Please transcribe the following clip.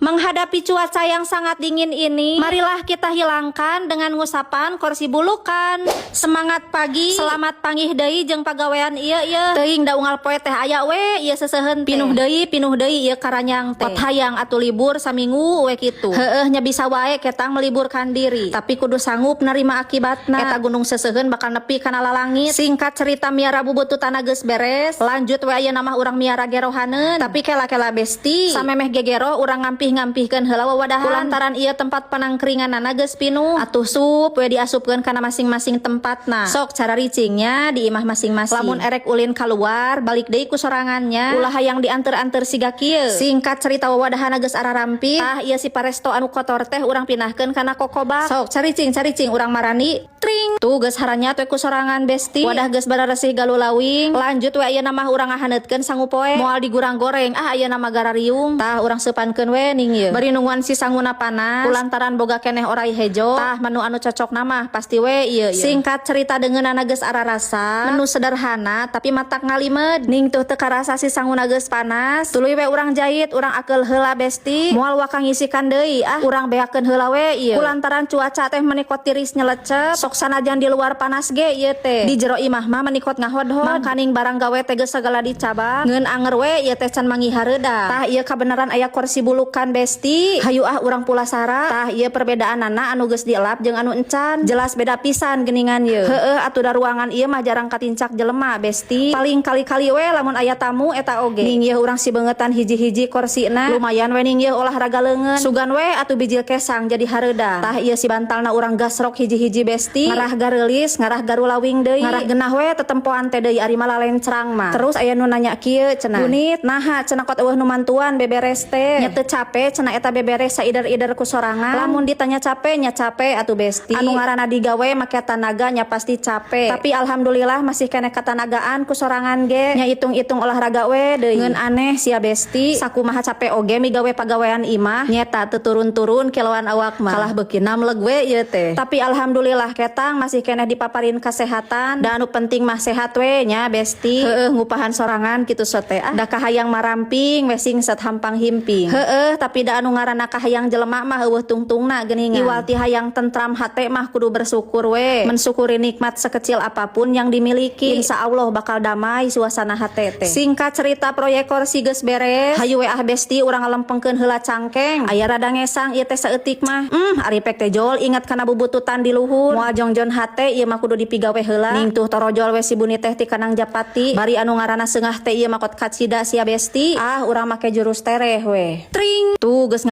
Menghadapi cuaca yang sangat dingin ini, marilah kita hilangkan dengan ngusapan kursi bulukan. Semangat pagi, selamat panggih deui jeung pagawean ieu ieu. Teuing da unggal poe teh aya we ieu seseuheun teh. Pinuh deui ieu karanyang teh. Kot hayang atuh libur saminggu we kitu. Heueuh nya, bisa wae ketang meliburkan diri, tapi kudu sanggup nerima akibatna. Eta gunung seseuheun bakal nepi kana lalangit. Singkat cerita, miara bubututanna geus beres. Lanjut we, ayeuna mah urang miara gerohaneun. Tapi kela-kela, besti, samemeh gegero urang ngampih-ngampihkeun heula wawadahan. Kulantaran ieu tempat panangkringanana geus pinuh, atuh sup we diasupkeun kana masing-masing tempatna. Sok cara ricingnya di imah masing-masing. Lamun erek ulin keluar, balik deui ku sorangannya. Ulah hayang dianter-anter siga kieu. Singkat cerita, wawadahan geus ararampih. Tah, ieu si paresto anu kotor teh urang pindahkeun kana kokobak. Sok caricing caricing, urang marani. Tring. Tuh, geus haranyat we ku sorangan, besti. Wadah geus bararesih galulawing. Lanjut we, ayeuna mah urang ngahaneutkeun sangu poe. Moal digurang goreng ah, ayeuna mah garariung. Tah, urang seupankeun we ning ieu. Bari nungguan si sanguna panas. Kulantaran boga keneh orai hejo. Tah, menu anu cocok nama pasti we ieu ieu. Singkat cerita, deungeunana geus ararasa. Menu sederhana tapi matak ngalimed. Ning tuh, teu karasa si sanguna geus panas. Tuluy we urang jahit, urang akeul heula, besti. Moal waka ngisikan deui ah. Urang beakeun heula we ieu. Kulantaran cuaca teh meni kot tiris nyelecep. Sok sanajan di luar panas ge ieu teh. Di jero imah mah meni kot ngahodhod. Mangkaning barang gawe teh geus sagala dicabak. Ngeun anger we ieu teh can manggih hareudang. Tah, ieu kabeneran aya kursi bulukan, besti. Hayu ah, urang pulasara. Tah, ieu perbedaanana anu geus dielap jeung anu encan. Jelas beda pisan geuningan ieu. Heueuh atuh, da ruangan ieu mah jarang katincak jelema, besti. Paling kali-kali we lamun aya tamu eta oge. Ning ieu urang sibeungetan hiji-hiji korsina. Lumayan we ning ieu olahraga leungeun. Sugan we atuh bijil kesang jadi hareudang. Tah, ieu si bantalna urang gasrok hiji-hiji, besti. Ngarah gareulis, ngarah garulawing deui. Ngarah genah we tetempoan teh deui ari malah lencrang mah. Terus aya nu nanya kieu cenah. "Bunit, naha cenah kot euweuh nu mantuan beberes teh?" Nya teu capek cenah eta beberes saider-ider ku sorangan? Lamun ditanya capek, nya capek atuh, besti. Anu ngaranna digawe make tanaga nya pasti capek. Tapi alhamdulillah masih keneh katanagaan ku sorangan ge. Nya hitung-hitung olahraga we deui. Ngeun aneh sia, besti. Sakumaha capek oge migawe pagawean imah, nyeta teu turun-turun kiloan awak mah. Kalah beuki namleg we ieu teh. Tapi alhamdulillah ketang masih keneh dipaparin kesehatan dan anu penting mah sehat we nya, besti. Heueuh, ngupahan sorangan kitu sote ah. Da kahayang maramping we singset hampang himping. Heueuh, tapi da anu ngaranna kahayang jelema mah euweuh tungtungna geuningan. Iwal ti hayang tentram hate mah kudu bersyukur we. Mensyukuri nikmat sekecil apapun yang dimiliki. Insya Allah bakal damai suasana hate teh. Singkat cerita, proyek kursi geus beres. Hayu we ah, besti, urang ngalempengkeun heula cangkeng. Aya rada ngesang ieu teh saeutik mah. Ari pek teh jol ingat kana bubututan di luhur. Moal jongjon hate ieu mah, kudu dipigawe heula. Ning tuh, torojol we si buni teh ti kanang japati. Bari anu ngaranna seungah teh ieu mah kot kacida sia, besti. Ah, urang make jurus tereh we. Tring. Tuh, geus.